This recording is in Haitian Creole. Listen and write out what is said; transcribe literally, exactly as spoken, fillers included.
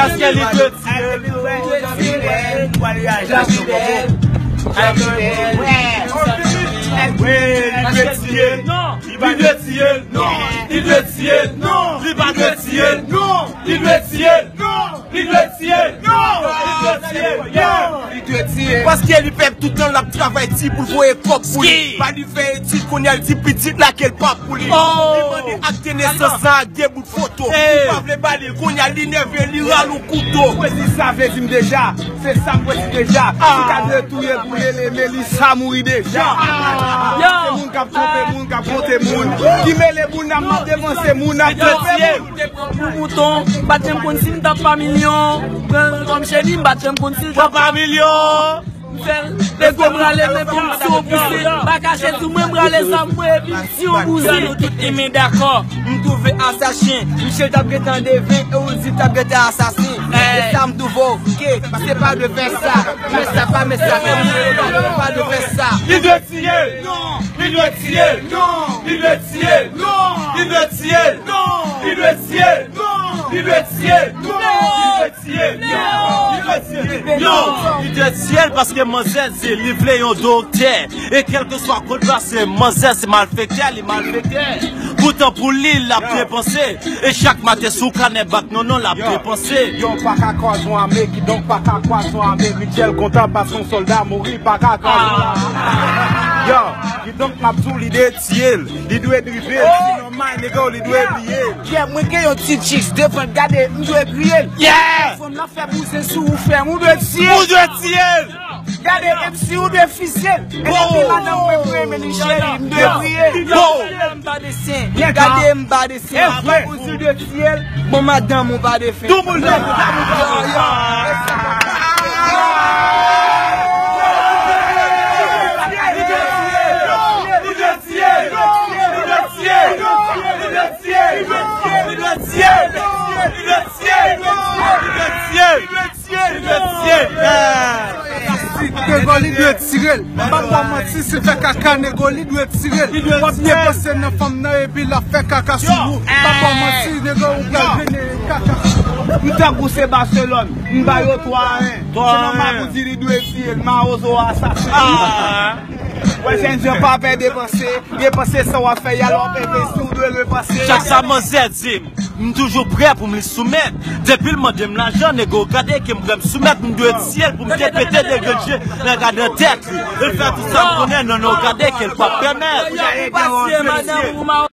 Èske li dwe tiye l? Wi, li dwe tiye l. Li pa dwe tiye l. Non. Li dwe tiye l. Non. Li pa dwe tiye l. Non. Li dwe tiye l. Non. Li dwe tiye l. Non. Li dwe tiye l. Non. Li dwe tiye l. Paske li pèp tout tan l ap travay di pou l voye kòb pou li. Ski. Pa li fè etid, kounye a l di pitit la ke l pa pou li. Oh. Li mande akte nesans lan ak de bout foto. Hey. Ou pa vle ba li l, kounye a li nève, li rale yon kouto. Pwezi sa vle di m deja. Se sa m pwezi deja. Ah. Si ta dwe touye pou Lele, Melissa mouri deja. Yo. Se moun k ap twonpe moun, k ap monte moun. Ki mele moun, ap devanse moun, ap twonpe moun. Te pran pou mouton, m pa t menm konn si m t ap pa milyon. Pran l kòm cheni, m pa t menm konn si l t ap pa milyon. M fè l, lè gwo m rale men pou m si w bouze. Pa kache di mwen m rale zam mwen epi m si w bouze. Nou tout imen dakò, m twouve asasen. Michel t ap gentan deven e ou di t ap gentan asasen. E sa m twouve, oke, se pa de fè sa. Mè sa pa, mè sa, mè sa pa de fè sa. Li dwe tiye l. Non. Li dwe tiye l. Non. Li dwe tiye l. Non. Li dwe tiye l. Non. Li dwe tiye l. Non. Li dwe tiye l. Li dwe tiye l. Non. Li dwe tiye l. Non. Li dwe tiye l paske manzè di li vle yon doktè. E kèlkeswa kote l pase, manzè se malfektè, li malfektè. Poutan pou li, l ap depanse. E chak maten sou kanè bak non non l ap depanse. Yo, pa ka kwaze yon ame, kidonk pa ka kwaze yon ame. Michel kontan paske yon sòlda mouri, pa ka kwaze yon ame. Yo, kidonk m ap di w li dwe tiye l, li dwe drive l, si nòmal nèg yo li dwe bliye l. Yeah, mwen gen yon ti chicks devan l, gade, m dwe griye l. Yeah! Fanm nan fè bouzen sou ou fè m, ou dwe tiye l. Ou dwe tiye l. Gade, M C ou dwe fizye l. E depi madanm mwen mwen renmen li cheri, m dwe griye l. Gade m pa de sen, gade m pa de sen. Ou di l dwe tiye l, bon madanm ou pa de fen. Tou moun fè konsa, moun fè konsa. Li dwe tiye l. Li dwe tiye l. Li dwe tiye l. Li dwe tiye l. Li dwe tiye l. Li dwe tiye l. Li dwe tiye l. Li dwe tiye l. Li dwe tiye l. Nego li dwe tire l. M pa ba w manti, si l fè kaka, nego li dwe tire l. W ap depanse nan fanm nan epi l ap fè kaka sou ou. M pa ba w manti, nego ou pral vini kaka. M tankou se Barcelone, m ba yo twa a en. Se nòmal pou di li dwe tiye l, mawozo asasen. Wè jèn jan pa pè depanse, depanse sa w ap fè, y al w ap envesti, w dwe repanse. Chak sa manzè di m, m toujou prè pou m li soumèt. Depi l mande m lajan, nego gade ke m prè m soumèt, m dwe tiye l pou m te pete de grenn je nan gade tèt li. E l fè tout sa m konnen, non non gade ke l p ap pèmèt.